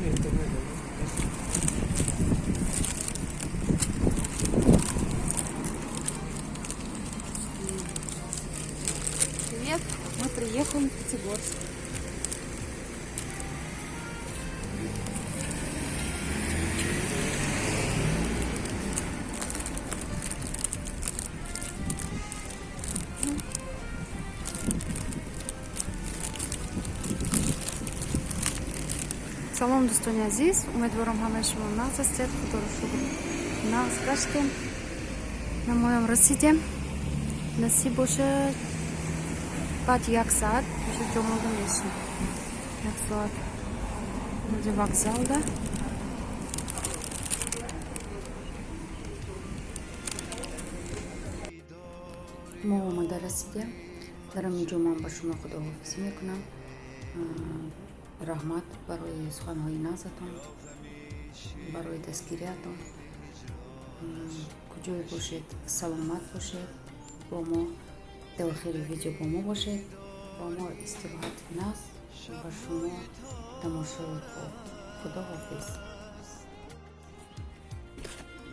Привет, мы приехали в Пятигорск. Салом, дӯстони азиз, умедворам, ҳамаи шумо нағз ҳастед. Худоро шукр, нағз гаштем, намоям расидем. Насиб бошад, баъд як саат уже ҷомода мешем. Як соат инҷа вокзалда. Мо омада расидем. Дар ҳамин ҷо ман ба шумо худоҳофизӣ мекунам. Раҳмат барои суханҳои нағзатон, барои дастгириятон. Куҷое бошед, саломат бошед. Бо мо до охири видео бо мо бошед. Бо мо истироҳати нағз, ба шумо тамошои хуб. Худо ҳофиз.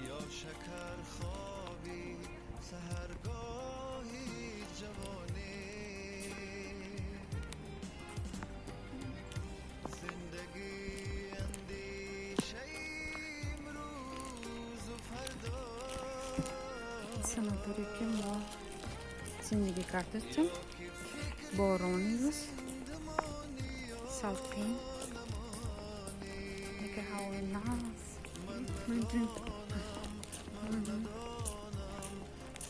یا شکر خوابی سحرگاهی جوانی، زندگی اندیشه امروز و فردا. Санаторие, ки мо зиндагӣ кардастем, борон имрӯз, салқин, яке ҳавои нағз.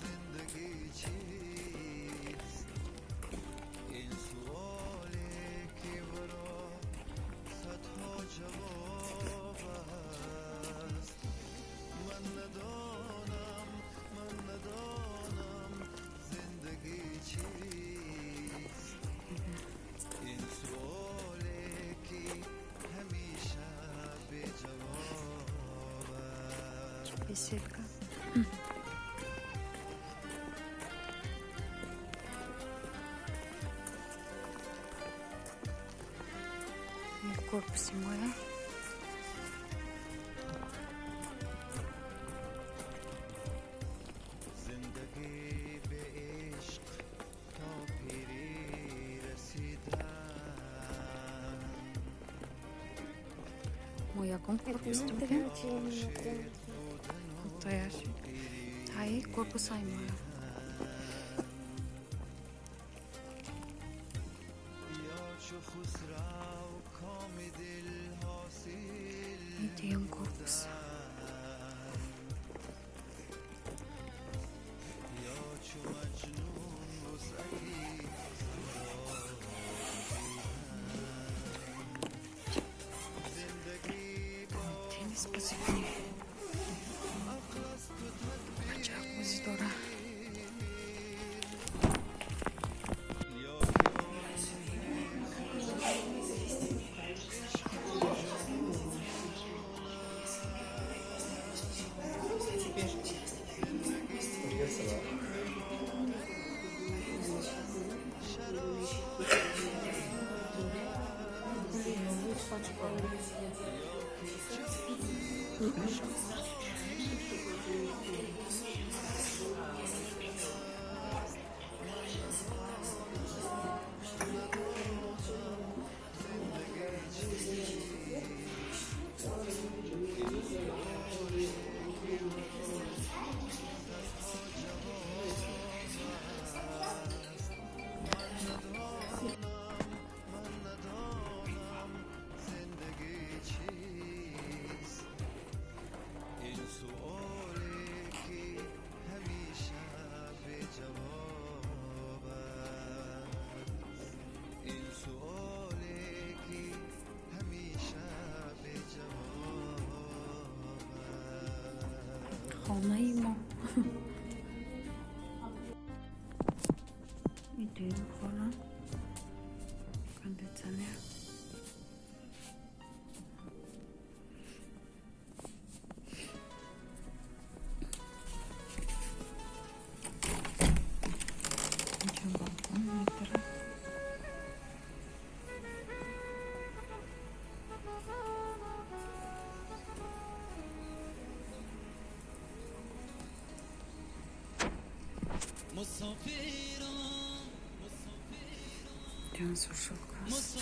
زندگی چیست؟ این سوالی که ورا صدها جواب است. من ندانم، من ندانم زندگی چیست. این سوالی که همیشه بی جواب است. Беседка. В корпусе моя. زندگی به عشق تا پیری رسیدن. Мо якум корпус будем. Тояш. Ҳай, корпус ай моя. یا چو خسرو کام دل حاصل Дуюм корпус. یا چو مجنون وسعتی زندگی Теннис бозӣ кунӣ. Бачаак бозӣ дора. یا زندگی چیست؟ این سوالی که همیشه بی جواب است. این سوالی که همیشه بی جواب است. Хонаи мо. И дуюм хона. Кондитсионер. Инҷо балкон метара. Ҷон, сушилка аст.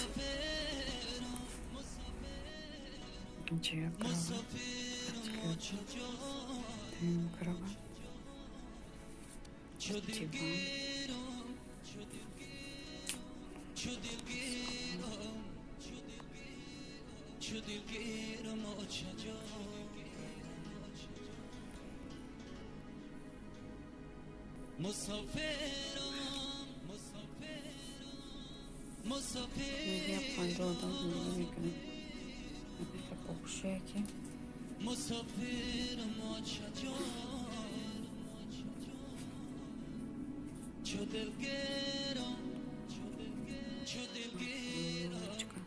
Инҷа як кровать, дуюм кровать, диван. Як 50 одам зиндагӣ мекунем. Ҳамин боғшое ки елочка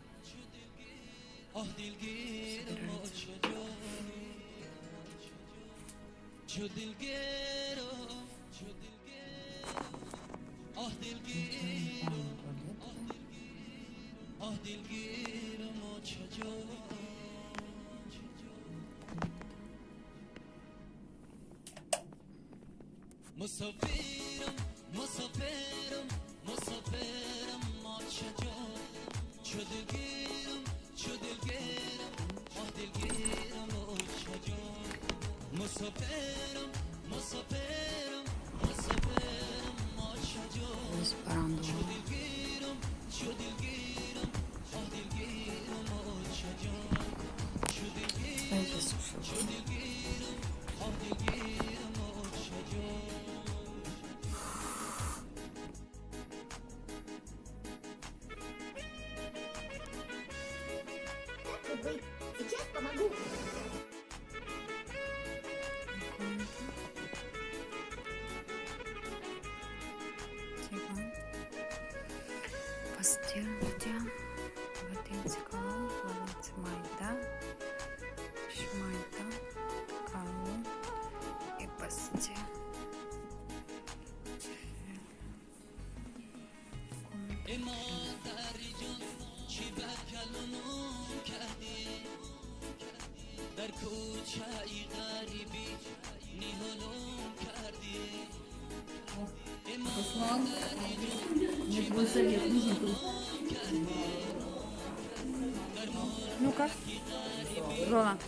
собирается. Ванна, туалет. Боз парандаҳо. Инҷа сушилка. Так и быть, сейчас помогу. Комната. Диван. Постель где? Ватинци калон, ватинци майда, шмайда, калон и постель. Комната. Руслан, мне твой совет нужен был. Ну как? Ролан.